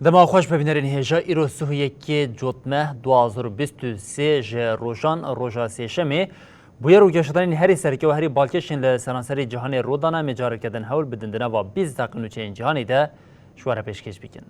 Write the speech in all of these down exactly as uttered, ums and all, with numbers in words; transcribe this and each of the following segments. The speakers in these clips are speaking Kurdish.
Dema xweş be bînerên hêja, îro sih û yekê Cotmeh du hazar û bîst û sê ji rojan roja sêşemê. Bûyer û geşedanên herî sereke û herî balkêş ên li seranserê cîhanê rû dane. Em ê careke din hewl bidin di nava bîst deqe nûçeyên cîhanê de ji we re pêşkêş bikin.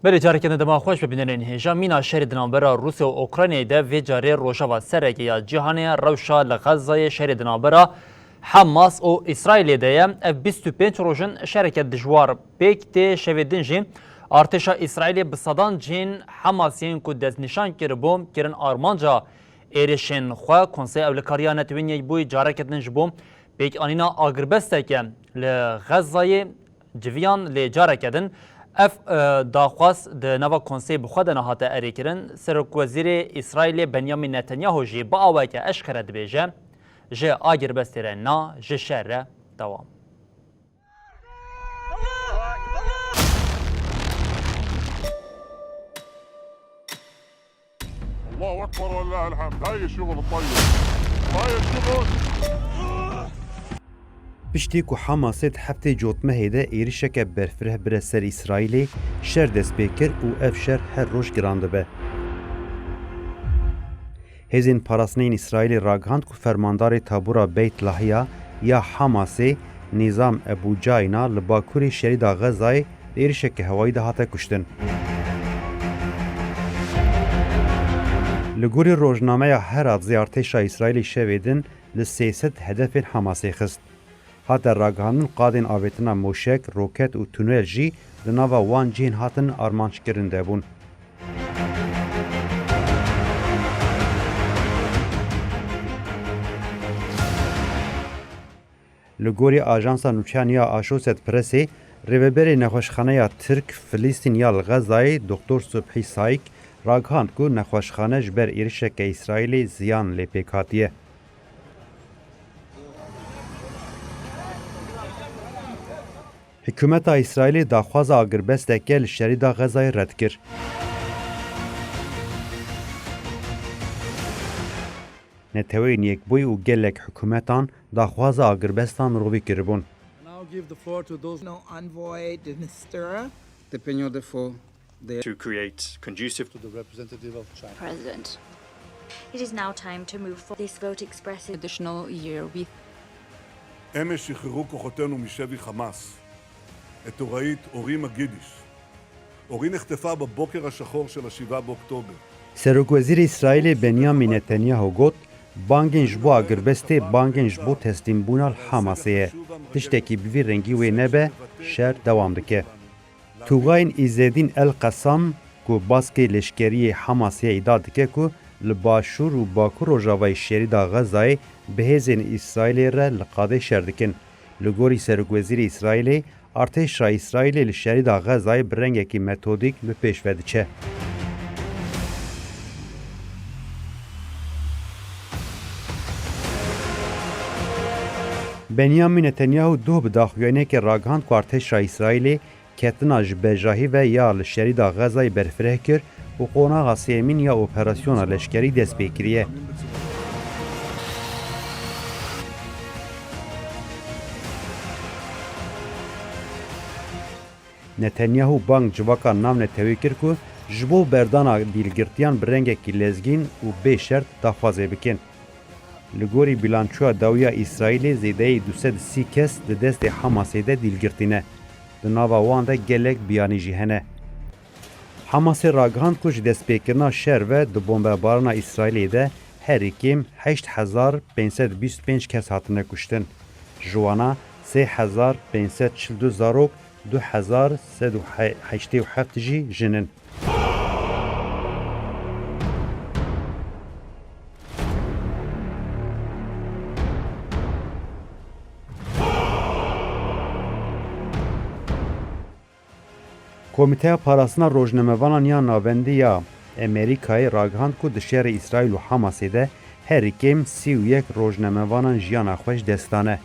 Belê, careke din dema xweş be bînerên hêja. Mîna şerê di navbera Rûsya û Ukraynayê de vê carê rojeva sereke ya cîhanê rewşa li Xezayê şerê di navbera Hamas û Îsraîlê de ye. Ev bîst û pênc roj in şereke dijwar pêk tê. Şevê din jî artêşa Îsraîlê bi sedan cihên Hamasiyên ku destnîşan kiribû, kirin armanca êrişên xwe. Konseya Ewlekariya Netewên Yekbûyî careke din ji bo pêkanîna agirbesteke li Xezayê civiyan, lê careke din ev, e, daxwaz di nava konseyê bi xwe de nehate erêkirin. Serokwezîrê Îsraîlê Benyamin Netanyahu jî bi awayeke eşkere dibêje, ji agirbestê re na, ji şer re dewam. الله أكبر ولله الحمد. هاي الشغل الطيب. هاي الشغل. Piştî ku Hamasê di heftê Cotmehê de êrişeke berfireh bire ser Îsraîlê, şer dest pê kir û ev şer her roj giran dibe. Hêzên parastinê yên Îsraîlê ragihand ku fermandarê tabûra Beit Lahiya ya Hamasê, Nîzam Ebu Cayna, li bakurê şerîda Xezayê di êrişeke hewayî de hate kuştin. Li gorî rojnameya Heratzê, artêşa Îsraîlê şevê din li sê sed hedefên Hamasê xist. Hate ragihandin, qadên avêtina moşek, roket û tunel jî di nava wan cihên hatin armanckirine de bûn. Li gorî ajansa nûçeyan ya Associated Pressê, rêveberê nexweşxaneya Tirk Filistîn ya li Xezayê, Doktor Subhî Saîk, ragihand ku nexweşxane ji ber êrişeke Îsraîlê ziyan lê pêk hatiye. Hikûmeta Îsraîlê daxwaza agirbesteke li şerîda Xezayê red kir. Neteweyên Yekbûyî û gelek hikûmetan daxwaza agirbesta mirovî kiribûn. Now give the floor to those No envoy de Mistura. The Peño de Fo. To create conducive to the representative of China. President. It is now time to move forward. This vote expresses additional year with Em ê şixixu koxotenu mişevi Hamas. Eto rayit orî ma gidiş. Orî nextefa bi bokera şexor şela şîva bi Oktober. Serokwezîrê Îsraîlê Benyamin Netanyahu got, bangên ji bo agirbestê bangên ji bo teslîmbûna li Hamasê ye. Tiştekî bi vî rengî wê nebe, şer dewam dike. Tûgayên Îzedîn El Qesam ku baskê leşkeriyê Hamasê îda dike ku li başûr û bakur rojavayê şerîda Xezayê bi hêzên Îsraîlê re li qadê şer dikin. Li gorî serokwezîrê Îsraîlê, artêşa Îsraîlê li şerîda Xezayê bi rengekî metodîk bi pêş ve diçe. Benyamin Netanyahu doh bi daxuyaniyekê ragihand ku artêşa Îsraîlê ketina ji bejahî ve ya li şerîda Xezayê berfireh kir û qonaxa sêyemîn ya operasyona leşkerî dest pê kiriye. Netanyahu bang civaka navnetewî kir ku ji bo berdana dîlgirtiyan bi rengekî lezgîn û bê şert daxwazê bikin. Li gorî bilançoya dawî ya Îsraîlê, zêdeyî du sed û sî kes di destê Hamasê de dîlgirtî ne. Di nava wan de gelek biyanî jî hene. Hamasê ragihand ku ji destpêkirina şer ve di bombebarana Îsraîlê de herî kêm heşt hezar pênc sed bîst û pênc kes hatine kuştin. Ji wana sê hezar pênc sed çil du zarok, du hezar sed û heştê û heft jî jin in. Komîteya Parastina Rojnamevanan ya Navendî ya Amerîkayê ragihand ku di şerê Îsraîl û Hamasê de herî kêm sî û yek rojnamevanan jiyana xwe ji dest dane.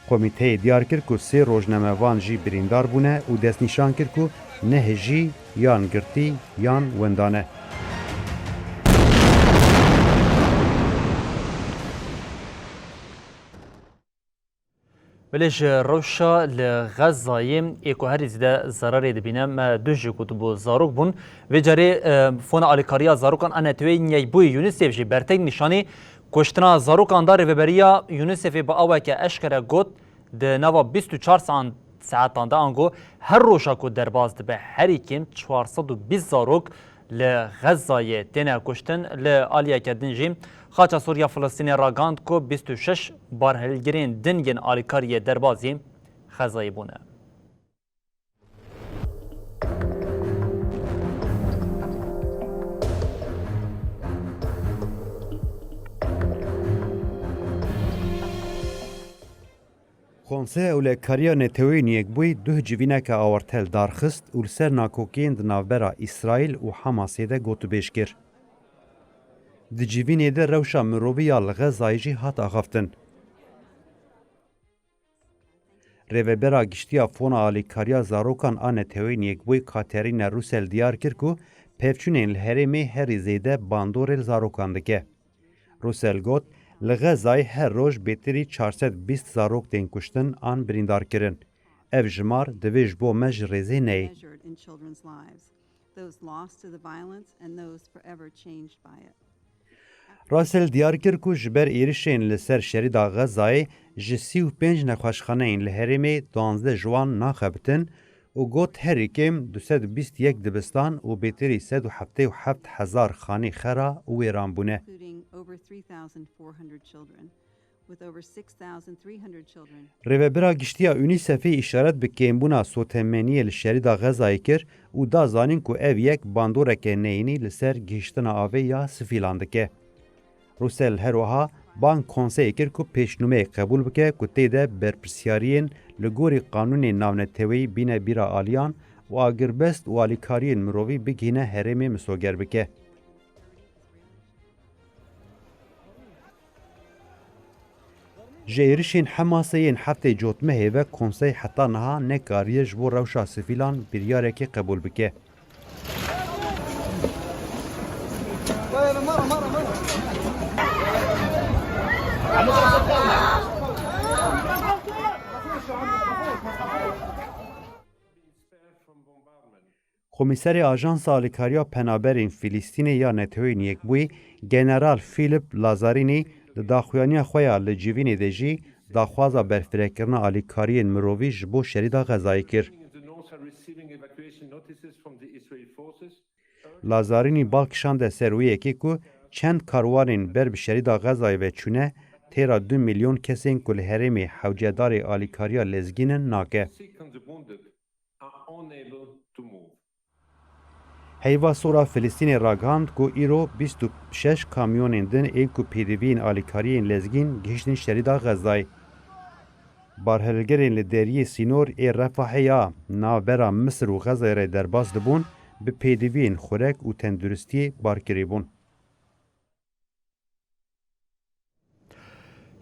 Komîteyê diyar kir ku sê rojnamevan jî birîndar bûne û destnîşan kir ku ne hijî yan girtî yan wenda ne. Belê ji rewşa li Xezayê ê ku herî zêde zerarê dibîne, me duh jî gotibû zarok bûn. Vê carê, e, Fona Alîkariya Zarokan a Neteweyên Yekbûyî UNICEF jî bertek nîşanî kuştina zarokan da. Rêveberiya UNICEFê bi aweke eşkere got, di nava bîst û çar saetan, saetan de ango her roja ku derbas dibe herî kêm çar sed û bîst zarok li Xezayê têne kuştin. Li aliyeke din jî Xaça Sûriya Filistînê ragihand ku bîst û şeş barhilgirên din yên alîkariyê derbasî Xezayê bûne. Konseya Ewlekariya Neteweyên Yekbûyî duh civîneke awarte li dar xist û li ser nakokiyên di navbera Îsraîl û Hamasê de gotûbêj kir. Di civînê de rewşa mirovî ya li Xezayê jî hat axaftin. Rêvebera Giştî ya Fona Alîkariya Zarokan a Neteweyên Yekbûyî Katerîna Russell diyar kir ku pevçûnên li herêmê herî zêde bandorê li zarokan dike. Russell got, li Xezayê her roj bêtirî çar sed bîst zarok tên kuştin an birîndar kirin. Ev jimar divê ji bo me ji rêzê neyê. Measured in children's lives, those lost to the violence and those forever changed by it. Russell diyar kir ku ji ber êrişên li ser şerîda Xezayê ji sî û pênc nexweşxaneyên li herêmê duwazdeh ji wan naxebitin û got, herî kêm du sed û bîst yek dibistan û bêtirî sed û heftê û heft hezar xanî xera û wêran bûne. Including over three thousand four hundred children, with over six thousand three hundred children. Rêvebira Giştî ya UNICEFê îşaret bi kêmbûna sotemeniyê li şerîda Xezayê kir û da zanîn ku ev yek bandoreke neyînî li ser gihiştina avê ya sivîlan dike. Russell her wiha bang konseyê kir ku pêşnûmeyek qebûl bike ku tê de berpirsyariyên li gorî qanûnên navneteweyî bîne bîra aliyan û agirbest û alîkariyên mirovî bigihîne herêmê misoger bike. Ji êrişên Hamasê yên heftê cotmehê ve konsey heta niha nekariye ji bo rewşa sivîlan biryarekê qebûl bike. Komîserê Ajansa Alîkariya Penaberên Filîstînê ya Neteweyên Yekbûyî, General Philip Lazzarini, di daxuyaniya xwe ya li civînê de jî daxwaza berfirekirina alîkariyên mirovî ji bo şerîda Xezayê kir. Lazzarini bal kişande ser wê yekê ku çend karwanên ber bi şerîda Xezayê ve çûne, têra du milyon kesên ku li herêmê hewcedarê alîkariya lezgîn in nake. Heyva Sor a Filistînê ragihand ku îro bîst û şeş kamyonên din ên ku pêdiviyên alîkariyên lezgîn gihiştin şerîda Xezayê. Barhilgirên li deriyê sînor ê Refahê ya navbera Misir û Xezayê re derbas dibûn, bi pêdiviyên xurek û tenduristiyê bar kirîbûn.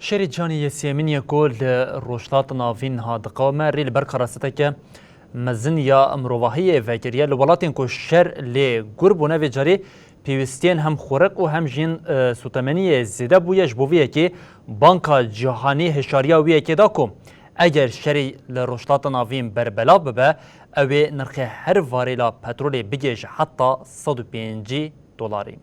Şerê Cîhanî yê sêyemîn yê ku li Rojhilata Navîn niha diqewime, rê li ber karasateke mezin ya mirovahiyê vekiriye. Li welatên ku şer lê gur bûne, vê carê pêwîstiyên hem xurek û hem jî, e, sotemeniyê zêde bûye. Ji bo vê yekê Banka Cîhanî hişyariya wê yekê da ku eger şerê li Rojhilata Navîn berbelav bibe, ew ê nirxê her varêla petrolê bigihêje heta sed û pêncî dolarî.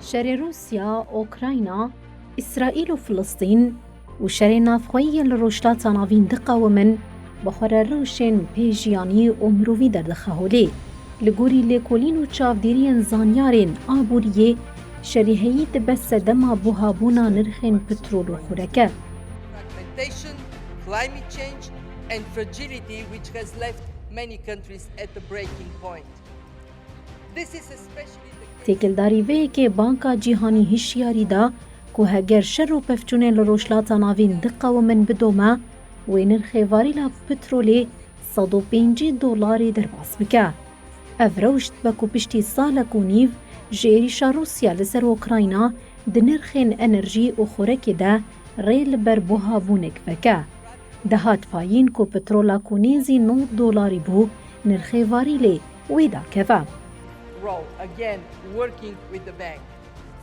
Şerê Rûsya, Ukrayna, Îsraîl û Filistîn û şerê navxweyî yên li Rojhilata Navîn diqewimin, bi xwe re rewşên pêjiyanî û mirovî derdixe holê. Li gorî lêkolîn û çavdêriyên zanyarên aboriyê, şerê heyî dibe sedema buhabûna nirxên petrol û xureke. Fragmentation, climate change and fragility which has left many countries at the breaking point. Têkildarî vê yekê Banka Cîhanî hişyarî da ku heger şer û pevçûnên li Rojhilata Navîn diqewimin bidome, wê nirxê varîla petrolê sed û pêncî dolarî derbas bike. Ev rewş dibe ku piştî salek û nîv ji êrîşa Rûsya li ser Ukrayna di nirxên enerjî û xorekê de rê li ber buhabûnek veke. Dihat payîn ku petrola ku nêzî nod dolarî bû, nirxê varîlê wê dakeve. Role, again, working with the bank.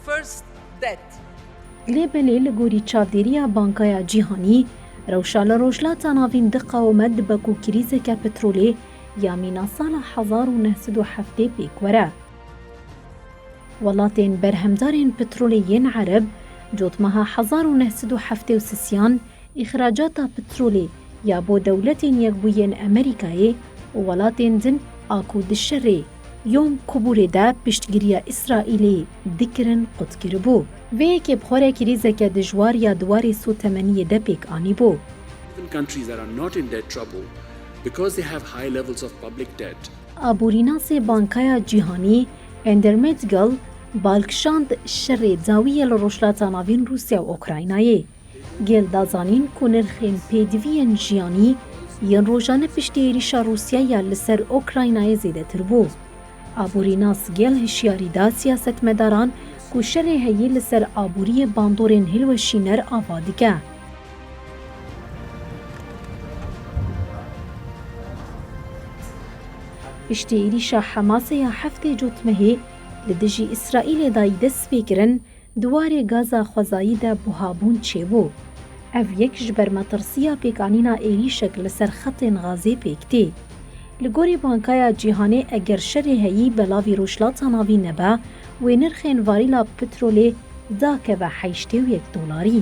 First, debt. Lê belê li gorî çavdêriya Bankaya Cîhanî, rewşa li Rojhilata Navîn diqewime dibe ku krîzeke petrolê ya mîna sala hezar û neh sed û heftê pêk were. Welatên berhemdarên petrolê yên Ereb, cotmeha hezar û neh sed û heftê û sisiyan îxracata petrolê ya bo Dewletên Yekbûyên Amerîkayê û welatên din a ku di şerê Yom Kibûrê de piştgiriya Îsraîlê dikirin qut kiribû. Vê yekê bi xwe re krîzeke dijwar ya di warê sotemeniyê de pêk anîbû. Even countries that are not in debt trouble, because they have high levels of public debt. Aborînasê Bankaya Cîhanî Ender Metzger bal kişand şerê dawî ye li Rojhilata Navîn Rûsya û Ukraynayê. Gel da zanîn ku nirxên pêdiviyên jiyanî yên rojane piştî êrîşa Rûsyaya li ser Ukraynayê zêdetir bû. Aborînas gel hişyarî da siyasetmedaran ku şerê heyî li ser aboriyê bandorên hilweşîner ava dike. Piştî êrîşa Hemasê ya heftê Cotmehê li dijî Îsraîlê dayî dest pê kirin, di warê gaza xwezayî de buhabûn çêbû. Ev yek ji ber metirsiya pêkanîna êrîşek li ser xetên Gazê pêk tê. Li gorî Bankaya Cîhanê eger şerê heyî belavî Rojhilata Navîn nebe, wê nirxên varîla petrolê dakeve heştê û yek dolarî.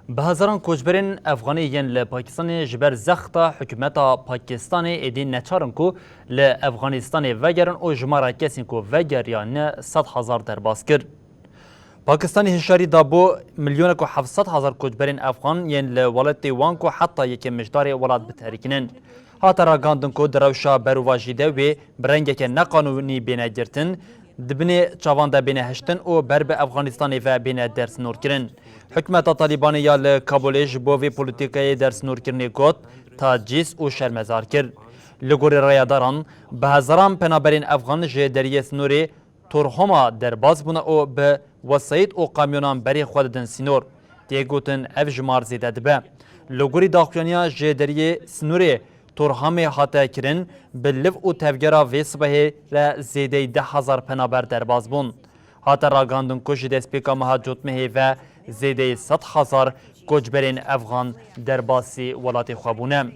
Bi hezaran koçberên Efxanî yên li Pakistanê ji ber zexta hikûmeta Pakistanê êdî neçar in ku li Efxanistanê vegerin û jimara kesên ku vegeriyane sed hezar derbas kir. Pakistanê hişyarî da bo milyonek û heft sed hezar koçberên Efxan yên li welatê wan ku heta yekê Mijdarê welat biterikînin. Hate ragihandin ku di rewşa berovajî de wê bi rengeke neqanûnî bêne girtin, di binê çavan de bêne hiştin û ber bi Efxanistanê ve bêne dersnorkirin. Hikûmeta Talîbanê ya li Kabulê ji bo vê polîtîkayê dersnorkirinê got, tacîz û şermezar kir. Li gorî rayedaran, bi hezaran penaberên Efxan ji deriyê sînorê Torhoma derbas bûne û bi wesayît û kamyonan berê xwe didin sînor. Tê gotin ev jimar zêde dibe. Li gorî daxuyaniya ji deriyê sînorê Torhamê hate kirin, bi liv û tevgera vê sibehê re zêdeyî deh hezar penaber derbas bûn. Hate ragihandin ku ji destpêka meha Cotmehê ve zêdeyî sed hezar koçberên Efxan derbasî welatê xwe bûne.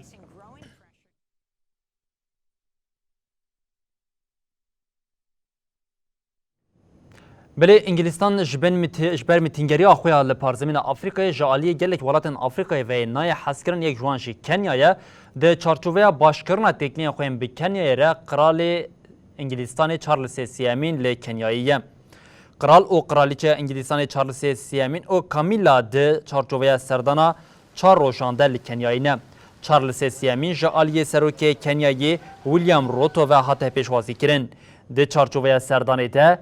Belê Îngilîstan ji ben mîti-, ji ber mîtîngeriya xwe ya li parzemîna Afrîkayê ji aliyê gelek welatên Afrîkayê ve nayê hezkirin, yek ji wan jî Kenya ye. Di çarçoveya başkirina têkiliyên xwe yên bi Kenyayê re qiralê Îngilîstanê Charlesê Sêyemîn li Kenyayê ye. Qral û qiralîçeya Îngilîstanê Charlesê Sêyemîn û Camilla di çarçoveya serdana çar rojan de li Kenyayê ne. Charlesê Sêyemîn ji aliyê serokê Kenyayê William Ruto ve hate pêşwazîkirin. Di çarçoveya serdanê de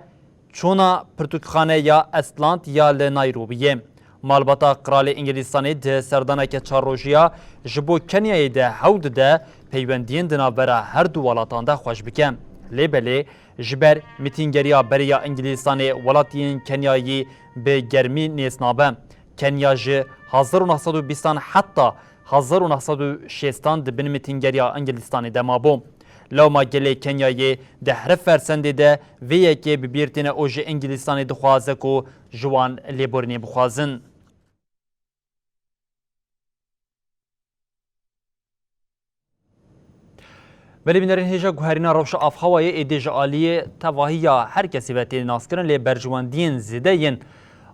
çûna pirtûkxaneya Estland ya li Nayrobiyê. Malbata Qiralê Îngilîstanê di serdaneke çar rojî ya ji bo Kenyayê de hewl dide peywendiyên di navbera her du welatan de xweş bike. Lê belê ji ber mîtîngeriya berê ya Îngilîstanê welatiyên Kenyayî bi germî nêz nabe. Kenya ji hezar û neh sed û bîstan heta hezar û neh sed û şêstan di bin mîtîngeriya Îngilîstanê de mabû. Lewma gelê Kenyayê di her fersendê de vê yekê bi bîr têne û ji Îngilîstanê dixwaze ku ji wan lêborînê bixwazin. Belê bînerên hêja guherîna rewşa avhewayê êdî ji aliyê tevahiya her kesî ve tê naskirin, lê berjewendiyên zêde yên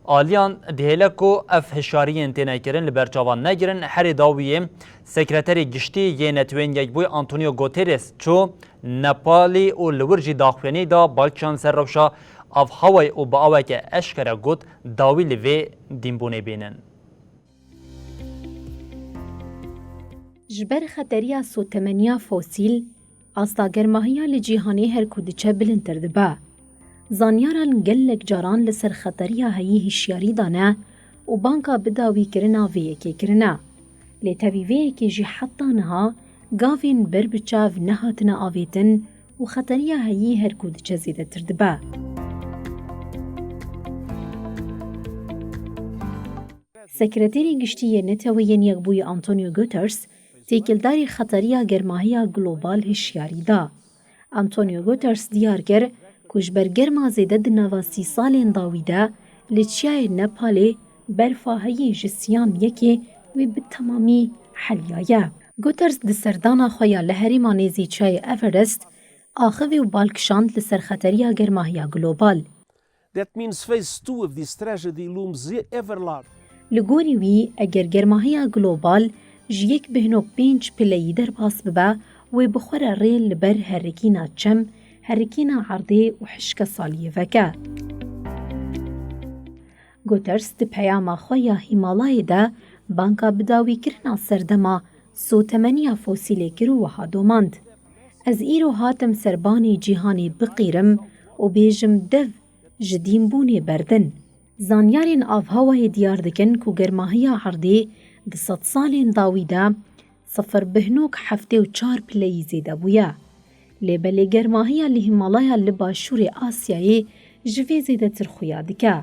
aliyan dihêle ku ev hişyariyên têne kirin li ber çavan negirin. Herê dawiyê Sekreterê Giştî yê Netewên Yekbûyî Antonio Guterres çû Nepalî û li wir jî daxuyanî da balkêşan ser rewşa avhewayê û bi aweke eşkere got, dawî li vê dînbûnê bînin. Ji ber xeteriya sotemeniya fosîl, asta germahiya li cîhanê her ku diçe bilindtir dibe. Zanyaran gelek caran li ser xeteriya heyî hişyarî dane û banka bidawîkirina vê yekê kirine. Lê tevî vê yekê jî heta niha gavên ber bi çav nehatine avêtin û xeteriya heyî her ku diçe zêdetir dibe. Sekreterê Giştî yê Neteweyên Yekbûyî Antonio Guterres têkildarî xeteriya germahiya global hişyarî da. Antonio Guterres diyar kir ku ji ber germa zêde di nava sî salên dawî de li çiyayê Nepalê berfa heyî ji siyan yekê wê bi temamî heliyaye. Guterres di serdana xwe ya li herêma nêzî çiyayê Everest axivî û bal kişand li ser xeteriya germahiya global. That means phase two of this tragedy looms ever larger. Li gorî wî, eger germahiya global ji yek bêhnok pênc pileyî derbas bibe, wê bi xwe re rê li ber herikîna çem, herikîna erdê û hişka saliyê veke. Guterres di peyama xwe ya Hîmalayê de banka bidawîkirina serdema sotemeniya fosîlê kir û wiha domand, Ez îro hatim serbanê cîhanê biqîrim û bêjim dev ji dînbûnê berdin. Zanyarên avhewayê diyar dikin ku germahiya erdê di sedsalên dawî de sifir bêhnok heftê û çar pileyî zêde bûye. Lê belê germahiya li Hîmalaya li başûrê Asyayê ji vê zêdetir xuya dike.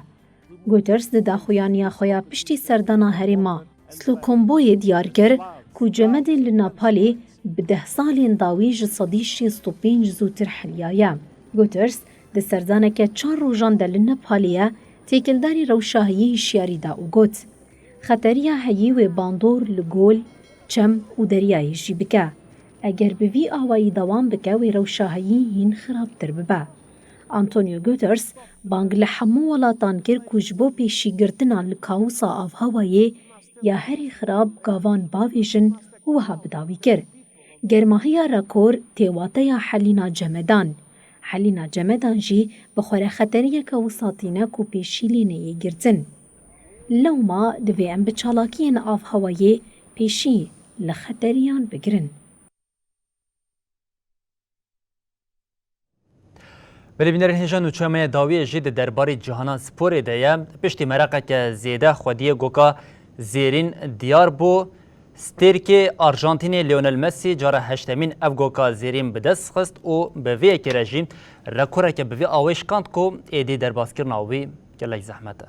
Guterres di daxuyaniya xwe ya piştî serdana herêma Slokomboyê diyar kir ku cemedên li Nepalê bi deh salên dawî ji sedî şêst û pênc zûtir heliyaye. Guterres di serdaneke çar rojan de li Nepalê ye, têkildarî rewşa heyî hişyarî da û got, Xeteriya heyî wê bandor li gol, çem û deryayê jî bike. Eger bi vî awayî dewam bike, wê rewşa heyî hîn xirabtir bibe. Antonio Guterres bang li hemû welatan kir ku ji bo pêşîgirtina li kawusa avhewayê ya herî xirab gavan bavêjin û wiha bidawî kir, Germahiya rekor tê wateya helîna cemedan. Helîna cemedan jî bi xwe re xeteriyeke wisa tîne ku pêşî lê neyê girtin. Lewma divê em bi çalakiyên avhewayê pêşî li xeteriyan bigirin. Belê bînerên hêja, nûçeya me ya dawiyê jî di derbarê cîhana sporê de ye. Piştî meraqeke zêde xwediyê goka zêrîn diyar bû. Stêrkê Arjantînê Lionel Messi cara heştemîn ev goka zêrîn bi dest xist û bi vê yekê re jî rekoreke bi vê awayî şikand ku êdî derbaskirina wî gelek zehmet e.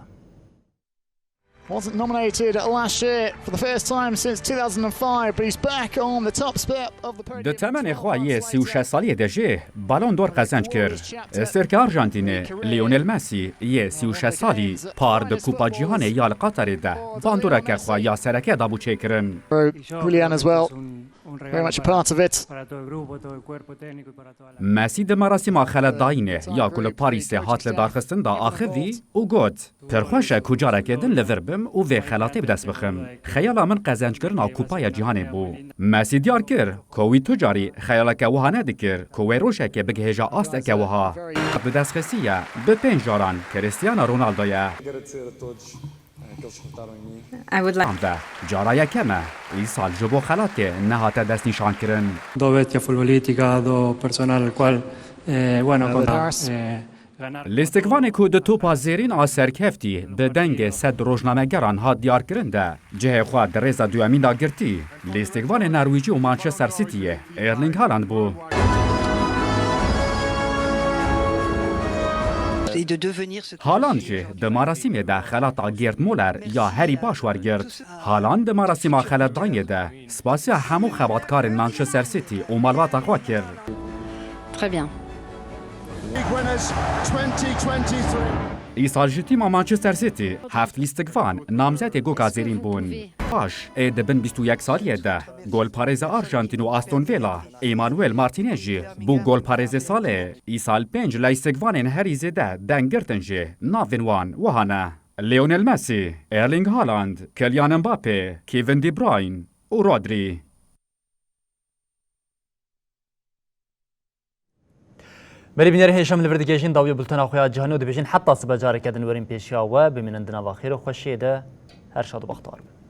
Wasn't nominated last year for the first time since two thousand and five, but he's back on the top step of the podium. Di temenê xwe yê sî û şeş saliyê de jî Ballon d'Or qezenc kir. Stêrka Arjantînê Lionel Messi yê sî û şeş salî par di Kupa Cîhanê ya li Qatarê de bandoreke xwe ya sereke dabû çêkirin. Julian as well, very much a part of it. Mesî di merasîma xelatdayînê ya ku li Parîsê hat lidarxistin de axivî û got, Pir xweş e ku carekê din li vir bim û vê xelatê bi dest bixim. Xeyala min qezenckirina Kupaya Cîhanê bû. Mesî diyar kir ku wî tu carî xeyaleke wiha nedikir ku wê rojekê bigihêje asteke wiha. Bi dest xistiye, bi pênc caran Cristiano Ronaldo ye. I would like Em de cara yekem e, îsal ji bo xelatê nehate destnîşankirin. Dove etchia futbolistica, do personal al cual, eh, bueno, conta, eh, Lîstikvanê ku di topa zêrîn a serkeftî bi dengê sed rojnamegeran hat diyarkirin de cihê xwe di rêza duyemîn de girtî. Lîstikvanê Norwîcî û Manchester Cityê Erling Haaland bû. Haaland jî di marasîmê de xelata Gerd Muller ya herî baş wergirt. Haaland di marasîma xelatdayînê de spasiya hemû xebatkarên Manchester City û malbata xwe kir. Très bien. League winners twenty twenty-three. Îsal ji tîma Manchester City heft lîstikvan namzetê goka zêrîn bûn. Paş ê di bin bîst û yek saliyê de golparêza Arjantîn û Aston Villa Emmanuel Martinez jî bû golparêzê salê. Îsal pênc lîstikvanên herî zêde deng girtin jî navên wan wiha ne: Lionel Messi, Erling Haaland, Kylian Mbappe, Kevin De Bruyne û Rodri. Belê bînerê hêşa, em li vir digihêjin dawiya bultena xwe ya cîhanê û dibêjin heta sibe careke din werin pêşiya we, bimînin di nava xêr û xweşiyê de, her şad û bextewar bin.